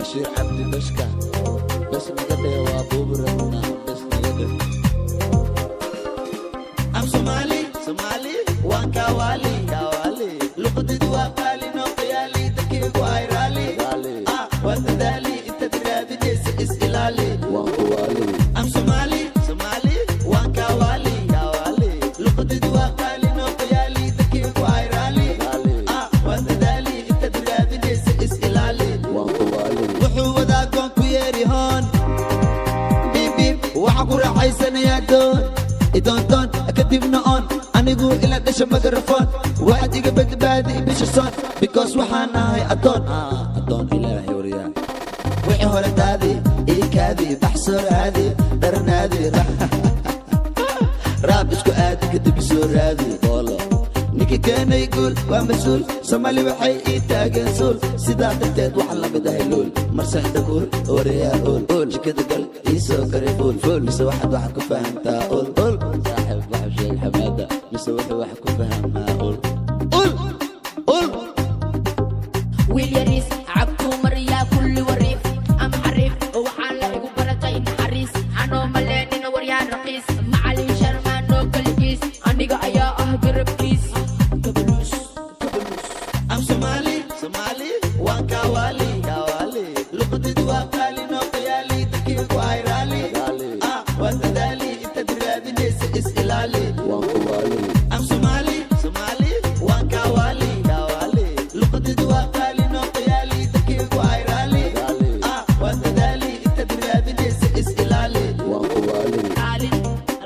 Bashiir Cabdi Bashka, bes naga dheh, waa buubi rabnaa, bes naga dheh. I'm Somali, Somali, waan Kawali, Kawali. Luqadaydu waa qaali, noo qiyaali, dadkaygu ay raali. Raali. Ah, waan dadaali, intaad raadinaysa is ilaali. Waan kuwaali. I'm Somali, Somali, waan Kawali, Kawali. Luqadaydu waa qaali, noo qiyaali, dadkaygu ay raali. Raali. Ah, waan dadaali, intaad raadinaysa is ilaali. Waan kuwaali. Wuxuu wadaa goon ku yeeri hoon biib, waxaan ku raaxaysanayaa doon idoondoon, kadibna oon anigu ila dhasha mikrofon. Waxaad iga badbaadi bisha soon, because waxaan ahay addoon. Ah, addoon Ilaahay, waryaa. Wixii hore daadi, ii kaadi, baxsoo raadi, dharanaadi, raab isku aadi, kadib soo raadi. Boolo. Ninka keenay guul waa mas-uul. Soomaali waxay ii taageen suul, sidaa darteed waxaan la mid ahay luul marse inta kuul. Wariyaa uul uul, jikada gal, ii soo karay fuul fuul, mise waxaad wax ku fahamtaa ul ul? Saaxiib, waxu sheeg xamaada, mise wuxuu wax ku fahmaa ul? Ul ul. Wiil yariis cabtuu mariyaa kulli wariif ama xariif, waxaan la igu baratay naxariis, anoo maleenina waryaa raqiis. Macalin Sharmaanoo kaligiis, aniga ayaa ah garabkiis. Kabaluus, kabaluus. I'm Somali, Somali, waan Kawali, Kawali. Luqadaydu waa qaali, noo qiyaali, dadkaygu ay raali. Raali. Ah, waan dadaali, intaad raadinaysa is ilaali. Waan kuwaali. I'm Somali, Somali, waan Kawali, Kawali. Luqadaydu waa qaali, noo qiyaali, dadkaygu ay raali. Raali. Ah, waan dadaali, intaad raadinaysa is ilaali. Waan kuwaali. Kaalin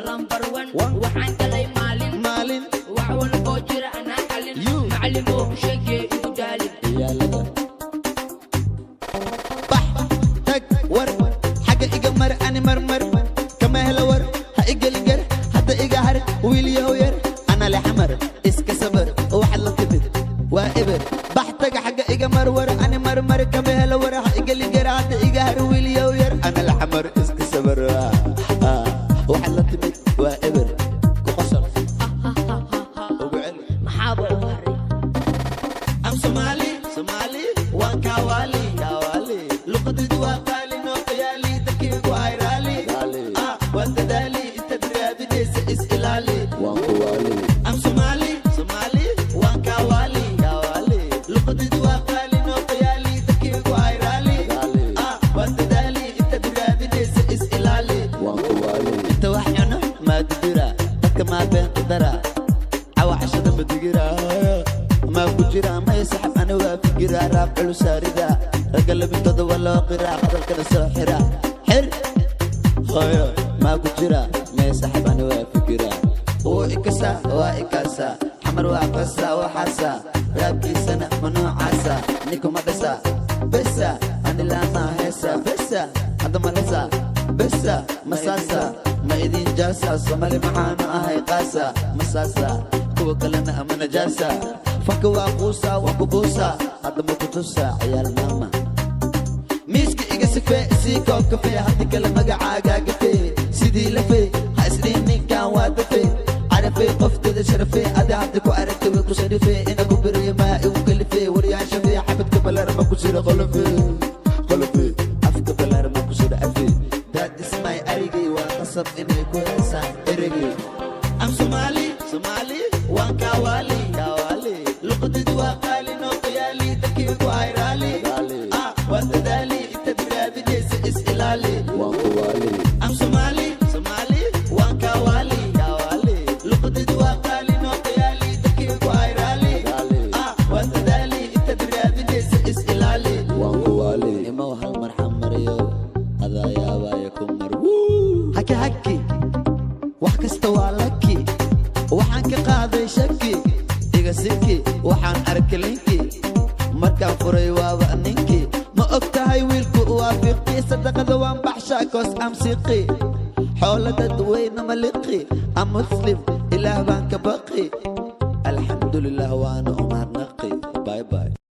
lambar one, waxaan galay maalin. Maalin. Wax walboo jira anaa xalin. You. Macalimoo u sheegee igu daalin. Ciyaalada. Bax tag, war xagga iga mar, ani marmar kama helo war, ha igelin gar, hadda iga har, wiil yahow yar, ana le xamar, iska sabar, waxaad la timid waa eber. Bax tag, xagga iga mar, war ani marmar kama helo war, ha igelin gar, hadda iga har, wiil yahow yar, ana le xamar, iska sabar. Ah, waxaad la timid waa eber. Ku qosol, ugu celi. Maxaaba u haray? I'm Somali, Somali, waan Kawali, Kawali. Luqadaydu waa qaali, noo qiyaali, dadkaygu ay raali. Raali. Ah, waan dadaali, intaad raadinaysa is ilaali. Waan kuwaali. I'm Somali, Somali, waan Kawali, Kawali. Luqadaydu waa qaali, noo qiyaali, dadkaygu ay raali. Raali. Ah, waan dadaali, intaad raadinaysa is ilaali. Waan kuwaali. Inta wax cuno maa didira, dadka maa been qadara, cawa cashada ma digira, maa ku jira may saxab, ani waa fikira, raab culusaarida, ragga labintooda waa loo qiraa, hadalkana soo xira xir hooyo, maa ku jira may saxab, ani waa fikira, wuu ikasa, waa ikasa, xamar waa qasa, waxaasa raabkiisana ma noocaasa, ninkuma dhasa besa, ani laamaa heesa besa, hadda ma dhasa besa, masaasa ma idin jaasa, Somali maxaanu ahay qaasa, masaasa kuwa kalena ama najaasa, fanka waa quusa, waa ku buusa, hadda ma ku tusa ciyaal maama, miiska iga sifee, isii koob kafee, haddii kale magacaagaa gafee, sidii lafee ha isdhihin, ninkan waa dafee, carafee, qofteeda sharafee, adi haddi ku aragtay way ku sharifee, ina ku beriyo maa igu kalifee, waryaashafee, xabadka balarma ku jira qolofee, qolofee, afka balarma ku jira afee, that is my arigay, waa qasab inay ku heesaan erigay. I'm Somali, Somali, waan Kawali, Kawali. Luqadaydu waa qaali, noo qiyaali, dadkaygu ay raali. Raali. Ah, waan dadaali, intaad raadinaysa is ilaali. Waan kuwaali. I'm Somali, Somali, waan Kawali, Kawali. Luqadaydu waa qaali, noo qiyaali, dadkaygu ay raali. Raali. Ah, waan dadaali, intaad raadinaysa is ilaali. Waan kuwaali. Imow hal marxam mariyo, adaa yaabaya ku mar. Haki haki, wax kasta waa laki, waxaan ka qaaday shaki, iga siki, waxaan arkay linki, markaan furay waaba ninkii. Ma og tahay wiilku waa fiqi, sadaqada waan baxshaa, koos am siqi, xoola dadweyne ma liqi, am Muslim, Ilaah baan ka baqi, alxamdulilah, waana u mahadnaqi.